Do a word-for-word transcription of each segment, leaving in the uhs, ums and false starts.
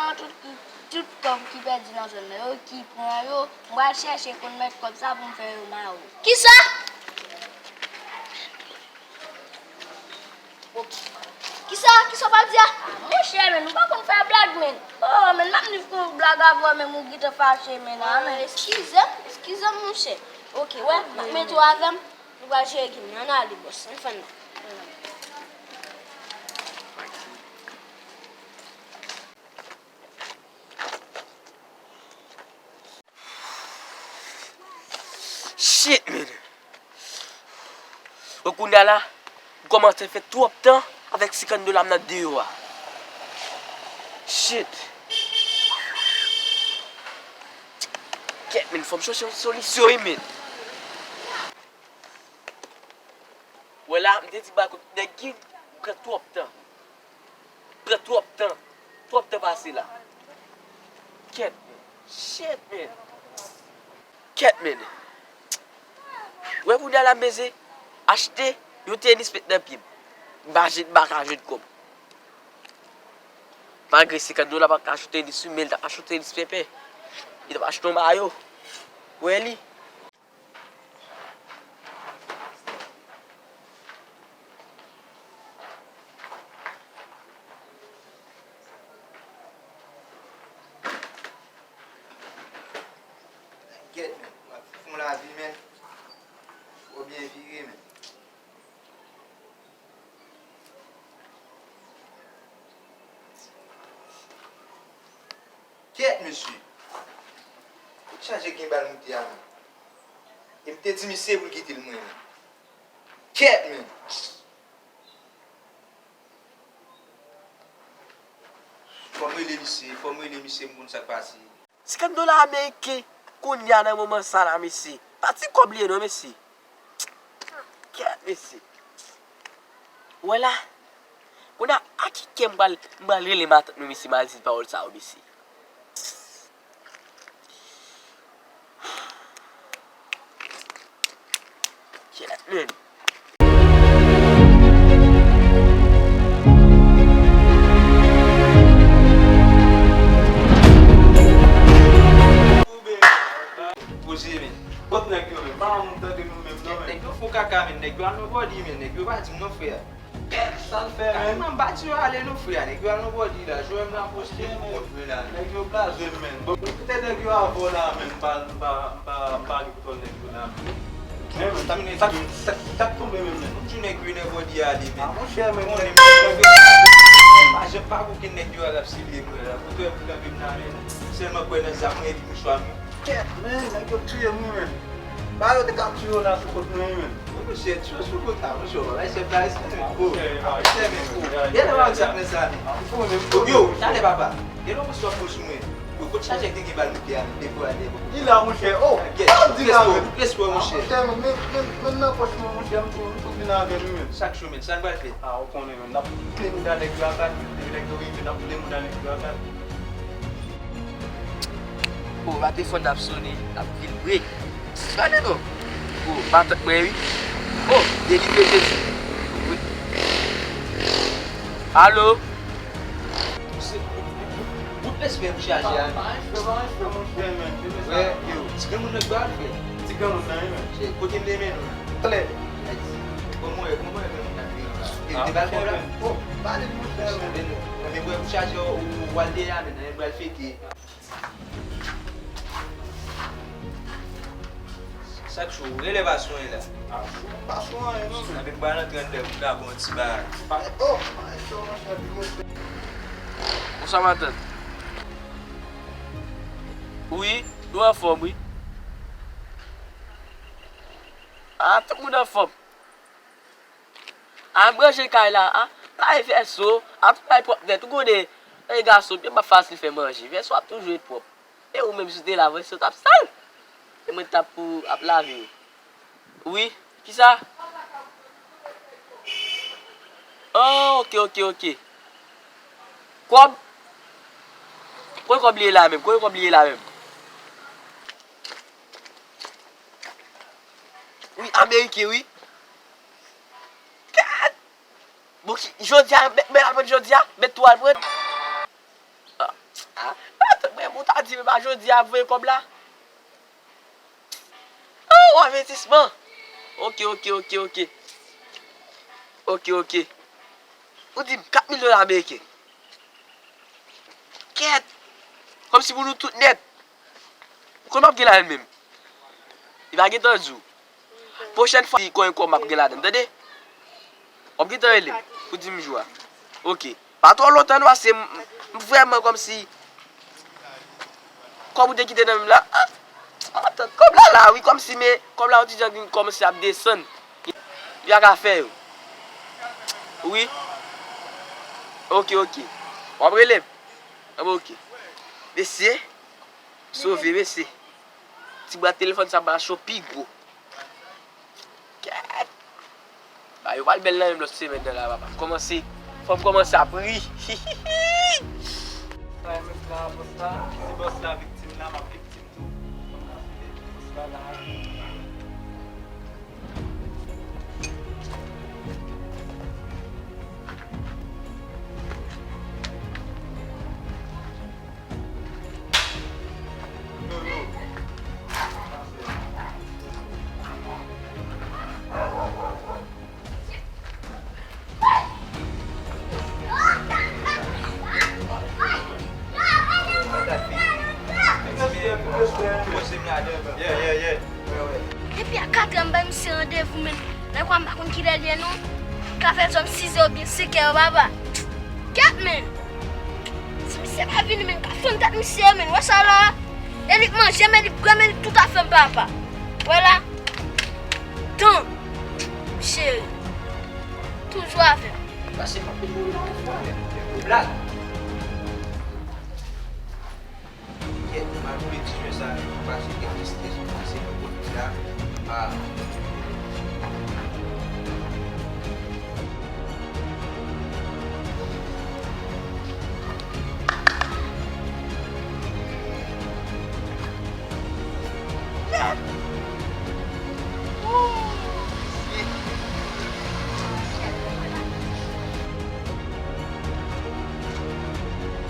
Tout, tout kòb ki pèdi nan zòn nan yo, ki pran yo, m pral chèche konn mèt kòb sa pou m fè yo mawon. Kisa? Kisa, kisa w pral di a? Monchè, men, ou pa konn fè blag, men. Oh, men, m ap viv pou blag avè w, men, ou gentan fache, men, a, men. Eskize m, eskize m, monchè. Ok, wè, m ap mete w avè m. Nou pral jere game nan, ann ale, bòs, ann fè n nan. Shit, man. Bon, kounye a la, m kòmanse fè twòp tan avèk senkant dola m nan deyò a. Shit. Kèt, man, fò m chèche yon solisyon, wi, man. Wè la, m te di ba kout nèg ki pran twòp tan. Pran twòp tan. Twòp tan pase la. Kèt, man. Shit, man. Kèt, man. Wè kounye a la m bezwen achte yon tenis met nan pye m. M pa jwenn, m pa ka jwenn kòb. Malgre senkant dola pa ka achte yon tenis, wi, men l t ap achte yon tenis pèpè. Li t ap achte yon mayo. Wè li. Gèt, men, w ap fon lavi, men. Twò byen vire, men. Kèt, mesye. Kot chaje gen bal moute a, men? E m te di misye pou l kite l mwen, men. Kèt, men. Fò m rele misye, fò m rele misye, m konn sa k pase. Senkant dola ameriken kounye a nan moman sa la, mesye. Pa ti kòb li ye non, mesye. Kèt, mesye. Wè la. Kounye a, a ki kè m pral, m pral rele matant mwen, mesye, m al di l pawòl sa yo, mesye. Kèt, men. Poze, men. Kot nèg yo, men? Pa moun tande nou menm, non, men. Nèg yo fou kaka, men. Nèg yo al nan bòdi, men. Nèg yo pa di m non, frè. Sa l fè, men? Kareman, m pa di yo ale non, frè. Nèg yo al nan bòdi la. Jwè m la poste pou kont mwen la. Nèg yo blaze m, men. Bon, poutèt nèg yo avè w la, men, m pa, m pa, m pa, m pa gen kontwòl nèg yo la, men. Men, men, sa, sa, sa, sa k tonbe menm, men? Ou di nèg yo nan bòdi ale, men. A, monchè, men, konnen nèg yo, men, m pa janm pa gen okenn nèg yo al ap sible mwen la. Kote w ap kanpe m la, men? Sèlman kwè nan zam mwen epi mouchwa m. Kèt, men, nèg yo touye m, wi, men. Ba yo te ka touye w la sou kont mwen, wi, men. Wi, mesye, ti yo sou kont la, mesye, w pa bay chèf la respè, men. O, a, mesye, men, o. Gade w ap di apre sa, men. Yo, talè, papa. Gade w ap sou mwen. Yo, kot chaje ki gen bal moute a, men, depo a, depo. Li la, monchè. O, di la, men. Respè, monchè. Monchè, men, men, men, men nan pòch mwen, monchè, m tou, m tou vin avè l, wi, men. Chak jou, men, sa n pral fè? A, ou konnen, men, n ap boule moun nan nèg yo a bal, nèg yo rive, n ap boule moun nan nèg yo a bal. O, pa telefòn nan ap sone, l ap vibre. Gade non. O, matant mwen wi. O, delivre Jezi. Wi. Alo? Bout respè pou chaje a. Frè, yo, ti granmoun nan ki ba l, frè. Ti granmoun nan, wi, men. Kote m te mennen w? Klè. Kòman w ye, kòman w ye, granmoun nan ki la? Yo, te ba l kòb la? O, pale pou frè, men. Men, men, pou chaje ou, ou al dèyè a, men, men, pral fete. Chak jou, ou genlè pa sou anyen la. A, m pa sou anyen non, men. Anben m pral antre anndan pou m ka ba w yon ti bagay. O, o, monchè, pi respè. Bonswa, matant. Wi, nou anfòm, wi. A, tout moun anfòm. A, m ranje kay la, a, lave vèso, a, tout bagay pwòp nèt, ou konnen, e gason, byen pa fasil fè manje, vèso ap toujou ret pwòp. E ou menm, si w te la, vèso t ap sal. E mwen t ap pou ap lave yo. Wi, kisa? O, oke, oke, oke. Kòb? Kote kòb li ye la menm? Kote kòb li ye la menm? Wi, ameriken, wi. Gad! Bon, ki, jodi a, mèt, mèt al pran jodi a, mèt tou al pran. A, a, Di m pa jodi a ap voye kòb la? Oh, avètisman! Oke, oke, oke, oke. Oke, oke. Ou di m kat mil dola ameriken. Kèt! Kòmsi pou nou tout nèt. Ou konn m ap gen ladan l menm. Li pa gentan di w. Pwochèn fwa li konn kòb m ap gen ladan l, tande? W ap gentan rele m pou di m jou a. Oke. Pa twò lontan non, paske m, m vrèman kòmsi kòb ou te kite nan men m la. Ah, ah, kòb la la, wi, kòmsi, men kòb la yon ti jan vin kòmanse ap desann. Li pa ka fè yo. Wi. Oke, oke. W ap rele m? Anben, oke. Mesye. Sove, mesye. Ti bwat telefòn sa ba cho pi gwo. Kèt! Bagay yo pral bèl nan menm lòt semèn nan la, papa. M kòmanse, fò m kòmanse ap ri. Sa e mèt la, bòs la. Si bòs la viktim la, m ap viktim tou. Fò m asire bòs la la. Depi a katrè m bay misye randevou, men lè kwa m pa konn kilè l ye non. Ka fè zòm sizè oubyen senkè yo, papa. Kèt, men. Si misye pa vini, men, ka fann tèt misye, men. Wè sa la. E li k manje, men li k bwè, men li tout afè m, papa. Wè la. Tan. Cheri. Toujou avè m. Pase pa pil moun nan yon fwa, men. Blag. Kèt, m ap vle di jwè sa, m pase kèk ti strès, m pase nan kote la. Ah.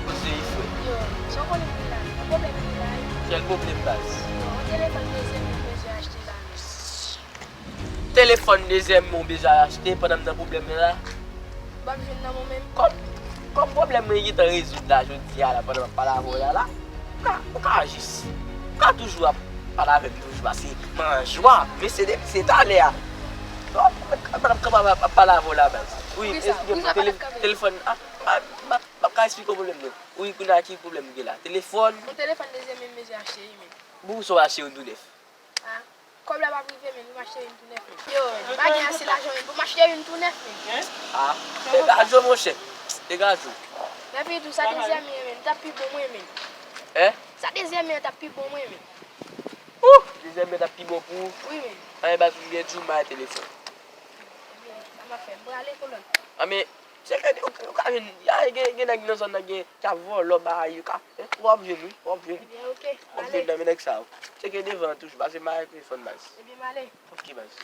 Konseye frè. Yo, sa w konnen m gen la? Yon pwoblèm m gen la wi. Kèl pwoblèm, baz? Yo, yon telefòn dezyèm m bezwen achte la menm. Telefòn dezyèm men w bezwen achte pandan m nan pwoblèm nan la? M p ap jwenn nan mwen menm. Kòm, kòm pwoblèm mwen gentan rezoud la jodi a la pandan m ap pale avè w la la, ou ka, ou ka jis, ou ka toujou ap pale avè m toujou paske m an jwa, men se depi se talè a. Bon, m ap, m ap, m ap pale avè w la baz. Wi, eksplike m telefòn, ah, ah, m ap, m ap ka eksplike w pwoblèm nan. Wi, kounye a ki pwoblèm ou gen la? Telefòn? Yon telefòn dezyèm men m bezwen achte wi men. Bon, sa w achte youn tou nèf? Ah, kòb la p ap rive men pou m achte youn tou nèf men. Yo, m pa gen ase lajan men pou m achte youn tou nèf men. Ah, te ka jwe monchè. Te ka jwe. Epi tou sa dezyèm men, men, t ap pi bon mwen men. Hein? Sa dezyèm men t ap pi bon mwen men. Ouh, dezyèm men t ap pi bon pou ou. Wi men. Anyen baz ou gen di w m bay telefòn. Ebyen, sa m ap fè, m prale kolòn. Ah, men, se ke ou, ou ka jwenn, ya, gen, gen nèg nan zòn nan gen, k ap vòlò bagay, yo ka, eh, w ap jwenn, wi, w ap jwenn. Ebyen, oke, m ale. W ap jwenn nan men nèg sa yo. Se ke devan an toujou, pase m ale telefòn baz. Ebyen, m ale. Oke, baz.